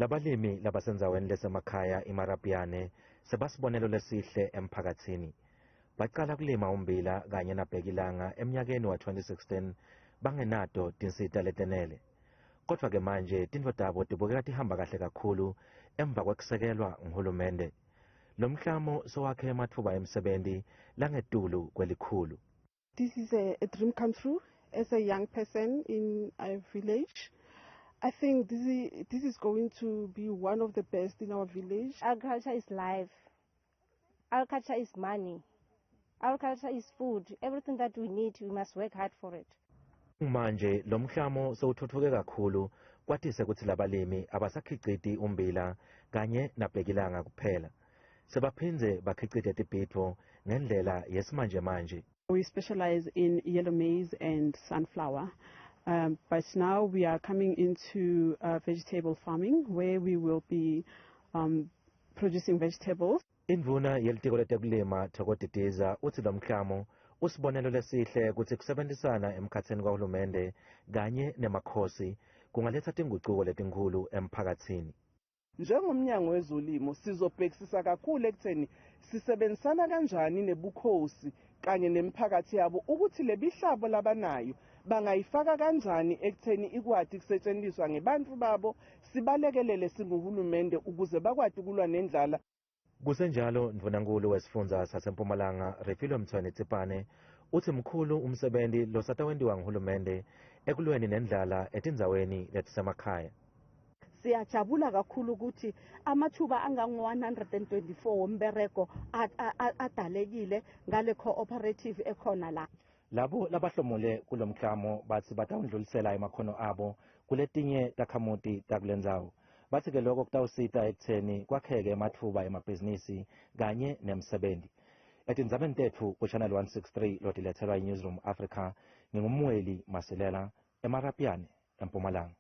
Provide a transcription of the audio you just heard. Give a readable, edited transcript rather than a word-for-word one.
Labalimi labasendzaweni lesemakhaya iMarapyane sebasibonelo lesihle emphakatsini. Bacala kulima umbila kanye nabhekilanga emnyakeni wa-2016 bangenato tinsita letenele. Kodwa-ke manje tintfo tabo tibukeka tihamba kahle kakhulu emva kwekusekelwa nguhulumende. Lo mklamo sowakhe ematfuba emsebenti langetulu kwelikhulu. This is a dream come true as a young person in a village. I think this is going to be one of the best in our village. Agriculture is life. Agriculture is money. Agriculture is food. Everything that we need, we must work hard for it. Manje lo mklamo sewuthuthuke kakhulu kwatise kutsi labalimi abasakhiciti umbila kanye nabhekilanga kuphela. Sebaphindze bakhicite tibhidvo ngendlela yesimanjemanje. We specialize in yellow maize and sunflower. But now we are coming into vegetable farming, where we will be producing vegetables. Indvuna yelitiko letekulima Thoko Didiza utsi lo mklamo usibonelo lesihle kutsi kusebenzisana emkhatsini kwahulumende kanye nemakhosi kungaletsa tingucuko letinkhulu emphakatsini. Njengomnyango wezolimo sizobhekisisa kakhulu ekutheni sisebenzisana kanjani nebukhosi kanye nemiphakathi yabo ukuthi le mihlaba labanayo bangayifaka kanjani ekutheni ikwati kusetshenziswa ngebantfu babo, sibalekelele singuhulumende ukuze bakwati kulwa nendlala. Kusenjalo, Ndvunankulu wesifundza saseMpumalanga Refilwe Mtsweni Tsipane utsi mkhulu umsebenti losatawentiwa nguhulumende ekulweni nendlala etindzaweni letisemakhaya. Siyajabula kakhulu ukuthi amathuba angango-124 womberego adalekile ngale cooperative ekhona la. Labo labahlomule kulomklamo batsi batawundlulisela emakhono abo kuletinye takhamuti takulendzawo. Batsi-ke loko kutawusita ekutheni kwakheke ematfuba emabhizinisi kanye nemsebenti. Etindzabeni tetfu ku-Channel 163 lotiletselwa yi-Newsroom Africa, nginguMweli Masilela, eMarapyane, eMpumalanga.